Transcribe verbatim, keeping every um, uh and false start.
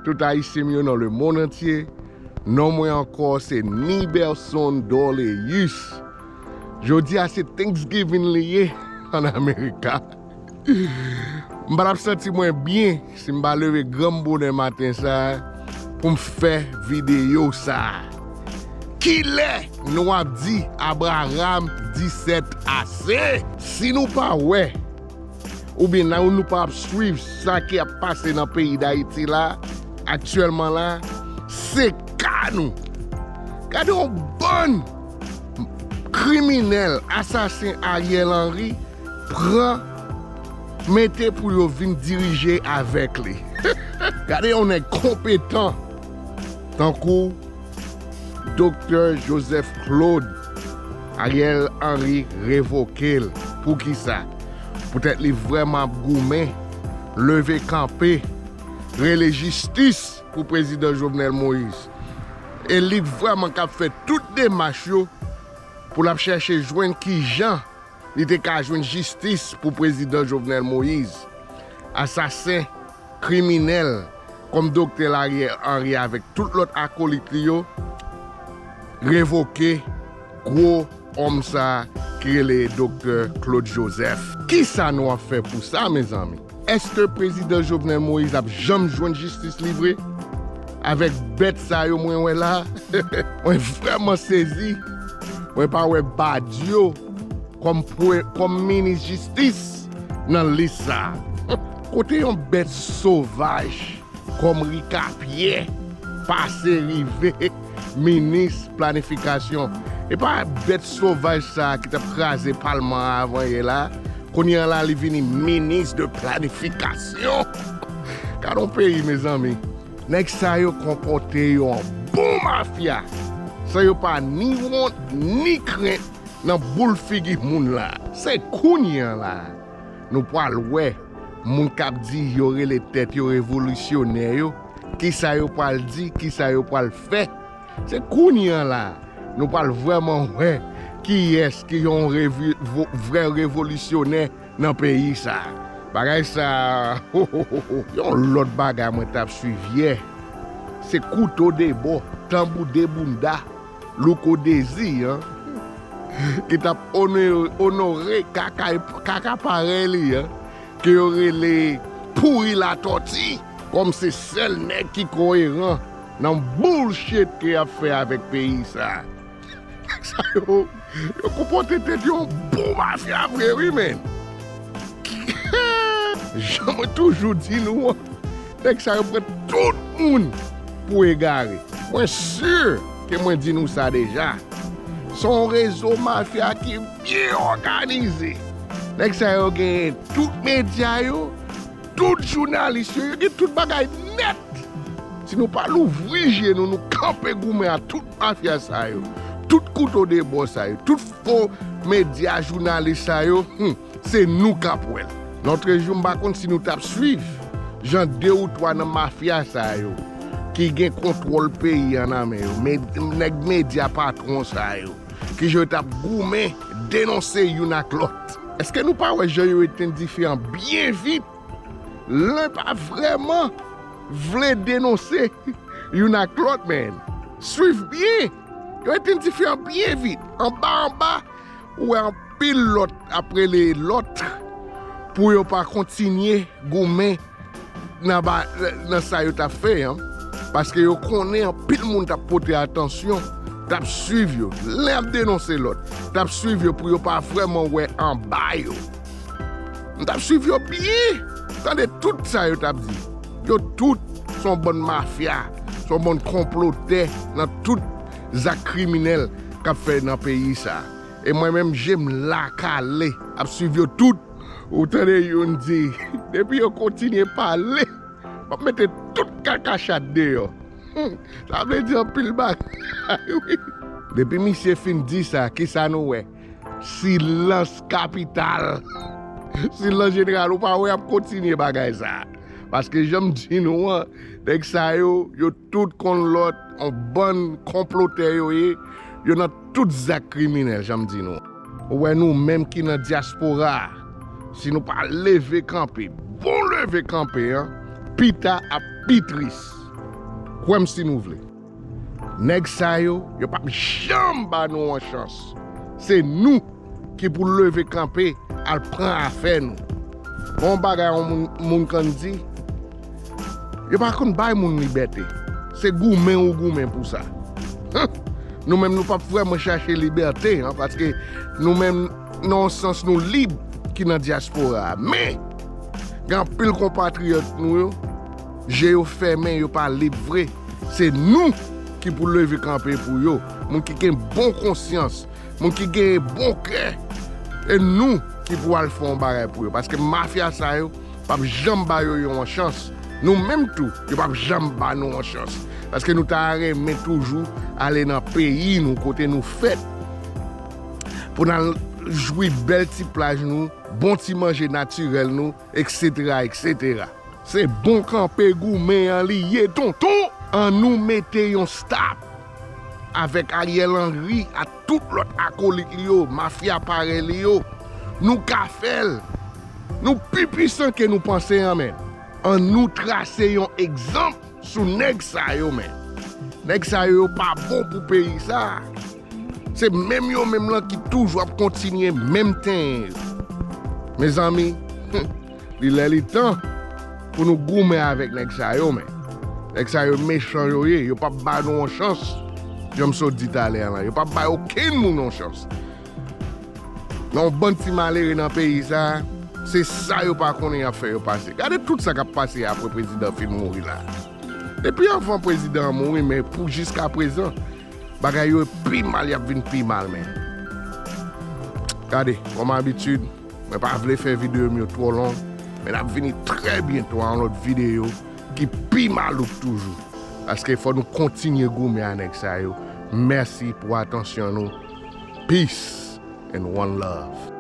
tout Ayisyen m yo nan lemonn antye. Non mwen ankò se Niberson Dorleus. Jodi a se Thanksgiving li ye ann Amerika. M pa t ap santi mwen byen si m pa leve granm bonè maten sa a pou m fè videyo sa a. Kilè nou ap di Abraham disèt ase? Si nou pa wè, oubyen nan nou pa ap swiv sa ki ap pase nan peyi Dayiti la, aktyèlman la, se ka nou. Gade yon bann kriminèl, asasen Ariel Henry pran, mete pou yo vin dirije avèk li. Gade yon nèg konpetan tankou Doktè Joseph Claude. Ariel Henry revoke l. Poukisa? Poutèt li vrèman ap goumen, leve kanpe, rele jistis pou prezidan Jovenel Moïse. E li vrèman k ap fè tout demach yo pou l ap chèche jwenn kijan li te ka jwenn jistis pou prezidan Jovenel Moïse. Asasen, kriminèl, kòm Doktè Ariel Henry avèk tout lòt akolit li yo, revoke gwo òm sa a ki rele Doktè Claude Joseph. Kisa nou ap fè pou sa, mezanmi? Èske prezidan Jovenel Moïse ap janm jwenn jistis li vre? Avèk bèt sa yo mwen wè la, mwen vrèman sezi. Mwen pa wè Badio kòm pre-, kòm minis jistis nan lis sa a. Kote yon bèt sovaj kòm Rika Pyè pase rive minis planifikasyon? E pa bèt sovaj sa a ki t ap kraze palman an avan yè la, kounye a la li vini minis de planifikasyon. Gade yon peyi, mezanmi. Nèg sa yo konpòte yo an bon mafya, san yo pa ni wont ni krent nan boul figi moun la. Se kounye a la nou pral wè moun k ap di yo rele tèt yo revolisyonè yo, kisa yo pral di, kisa yo pral fè. Se kounye a la nou pral vrèman wè kiyès ki yon revi-, vo-, vrè revolisyonè nan peyi sa. Bagay sa, yon lòt bagay mwen t ap swiv yè, se Kouto de bò, Tanbou de bounda, Louko Dezi, an, ki t ap onore, onore kaka, kaka parèy li, an, ke yo rele Pouri Latòti, kòm se sèl nèg ki koyeran nan bullshit ke y ap fè avèk peyi sa. Nèg sa yo, yo konpòte tèt yo bon mafya vre, wi, men. Jan mwen toujou di nou an, nèg sa yo pran tout moun pou egare. Mwen si ke mwen di nou sa deja. Se yon rezo mafya ki byen òganize. Nèg sa yo gen tout medya yo, tout jounalis yo, yo gen tout bagay nèt. Si nou pa louvri je nou, nou kanpe goumen a tout mafya sa yo, tout kouto de bò sa yo, tout fo medya jounalis sa yo, hmm, se nou k ap wè l. Lòtrejou, m pa konn si nou t ap swiv jan de ou twa nan mafya sa yo ki gen kontwòl peyi an nan men yo, me-, nèg medya patwon sa yo, ki jan yo t ap goumen, denonse youn ak lòt. Èske nou pa wè jan yo etenn dife an byen vit? Len pa vrèman vle denonse youn ak lòt, men swiv byen. Yo etenn dife an byen vit. Anba anba, ou wè anpil lòt ap rele lòt pou yo pa kontinye goumen nan ba-, nan sa yo t ap fè an. Paske yo konnen anpil moun t ap pote atansyon, t ap swiv yo. Len ap denonse lòt, t ap swiv yo pou yo pa vrèman wè anba yo. M t ap swiv yo byen. Tande tout sa yo t ap di. Yo tout se yon bann mafya, se yon bann konplotè nan tout zak kriminèl k ap fè nan peyi sa. E mwen menm, je m la kale, ap swiv yo tout. Ou tande youn di, depi yo kontinye pale, m ap mete tout kaka chat deyò. Hmm, sa vle di anpil bagay, wi. Depi misye fin di sa, kisa nou wè? Silans kapital. Silans jeneral, ou pa wè y ap kontinye bagay sa. Paske jan m di nou an, nèg sa yo, yo tout konn lòt, yon bann konplotè yo ye, yo nan tout zak kriminèl, jan m di nou. Ou wè nou menm ki nan dyaspora a, si nou pa leve kanpe, bon leve kanpe an, pita ap pi tris. Kwè m si nou vle. Nèg sa yo, yo p ap janm ba nou yon chans. Se nou ki pou leve kanpe, al pran afè nou. Bon bagay yon moun, moun konn di, yo pa konn bay moun libète. Se goumen ou goumen pou sa. Huh! Nou menm, nou p ap vrèman chache libète, an, paske nou menm, nan yon sans, nou lib ki nan dyaspora a. Men, gen anpil konpatriyòt nou yo, je yo fèmen, yo pa lib vre. Se nou ki pou leve kanpe pou yo. Moun ki gen bon konsyans, moun ki gen bon kè. E nou ki pou al fè yon bagay pou yo. Paske mafya sa yo p ap janm ba yo yon chans. Nou menm tou, yo p ap janm ba nou yon chans. Paske nou ta renmen toujou ale nan peyi nou, kote nou fèt. Pou n al jwi bèl ti plaj nou, bon ti manje natirèl nou, etsetera, etsetera. Se bon kanpe goumen an li ye, tonton. Annou mete yon stop avèk Ariel Henry ak tout lòt akolit li yo, mafya parèy li yo. Nou ka fè l. Nou pi pwisan ke nou panse an, men. Annou trase yon egzanp sou nèg sa yo, men. Nèg sa yo, yo pa bon pou peyi sa. Se menm yo menm lan ki toujou ap kontinye menm tenyen yo. Mezanmi, li lè li tan pou nou goumen avèk nèg sa yo, men. Nèg sa yo mechan yo ye, yo p ap ba nou yon chans. Jan m sot di talè a lan, yo p ap bay okenn moun yon chans. Nan yon bann ti malere nan peyi sa, se sa yo pa konnen y ap fè yo pase. Gade tout sa k ap pase apre prezidan fin mouri la. Depi anvan prezidan an mouri, men pou jiskaprezan, bagay yo pi mal, y ap vin pi mal, men. Gade, kòm abitid, mwen pa vle fè videyo m yo twò long, men n ap vini trè byento a yon lòt videyo ki pi malouk toujou. Paske fò nou kontinye goumen a nèg sa yo. Mèsi pou atansyon nou. Peace and one love.